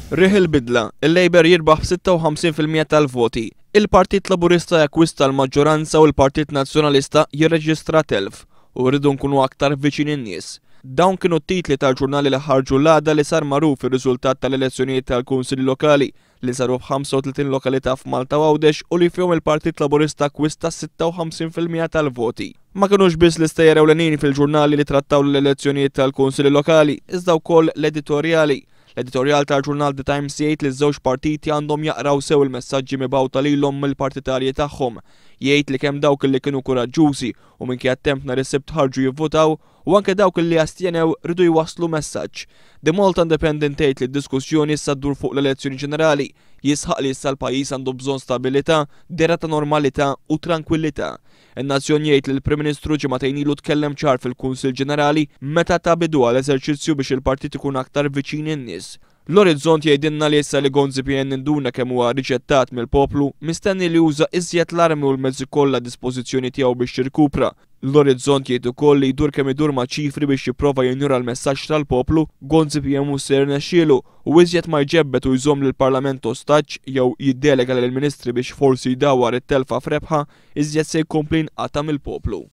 Riħ il-bidla, il-Labour jirbaħ b'56% tal-voti. Il-Partit Laburista jakkwista l-maġġoranza u l-Partit Nazzjonalista jirreġistra telf. U rridu nkunu aktar viċin in-nies. Dawn kienu t-titli tal-ġurnali li ħarġu l-għada li sar magħruf ir-riżultat tal-elezzjonijiet tal-Kunsilli Lokali li saru f'35 lokalità f'Malta u Għawdex u li fihom il-Partit Laburista akkwista 56% tal-voti. Ma kinux biss l-istejjer ewlenin fil-ġurnali li trattaw l-elezzjonijiet tal-Kunsilli Lokali, iżda wkoll l-editorjali. L-editorjal tal-ġurnal The Times jgħid li ż-żewġ partiti għandhom jaqraw sew il-messaġġi mibgħuta lilhom mill-partitarji tagħhom. Jgħid li kemm dawk li kienu kuraġġużi u minkejja t-temp nhar is-Sibt ħarġu jivvutaw u anke dawk li astjenew riedu jwasslu messaġġ. The Malta Independent tgħid li d-diskussjoni issa ddur fuq l-elezzjoni ġenerali. Jisħaq li issa l-pajjiż għandu bżonn stabilità, dehra ta' normalità u trankwillità. In-Nazzjon jgħid li l-Prim Ministru ġimagħtejn ilu tkellem ċar fil-Kunsill Ġenerali meta ta bidu għal eżerċizzju biex il-partit ikun aktar viċin in-nies. L-Orizzont jgħidilna li issa li Gonzi PN induna kemm huwa riġettat mill-poplu, mistenni li juża iżjed l-armi u l-mezzi kollha a dispożizzjoni tiegħu biex jirkupra. L-Orizzont jgħid ukoll li jdur kemm idur ma' ċifri biex jipprova jinjora l-messaġġ tal-poplu, Gonzi PN mhux se jirnexxielu u iżjed ma jġebbed u jżomm lill-Parlament ostaġġ jew jiddelega lill-Ministri biex forsi jdawwar it-telfa f'rebħa, iżjed se jkompli jinqata' mill-poplu.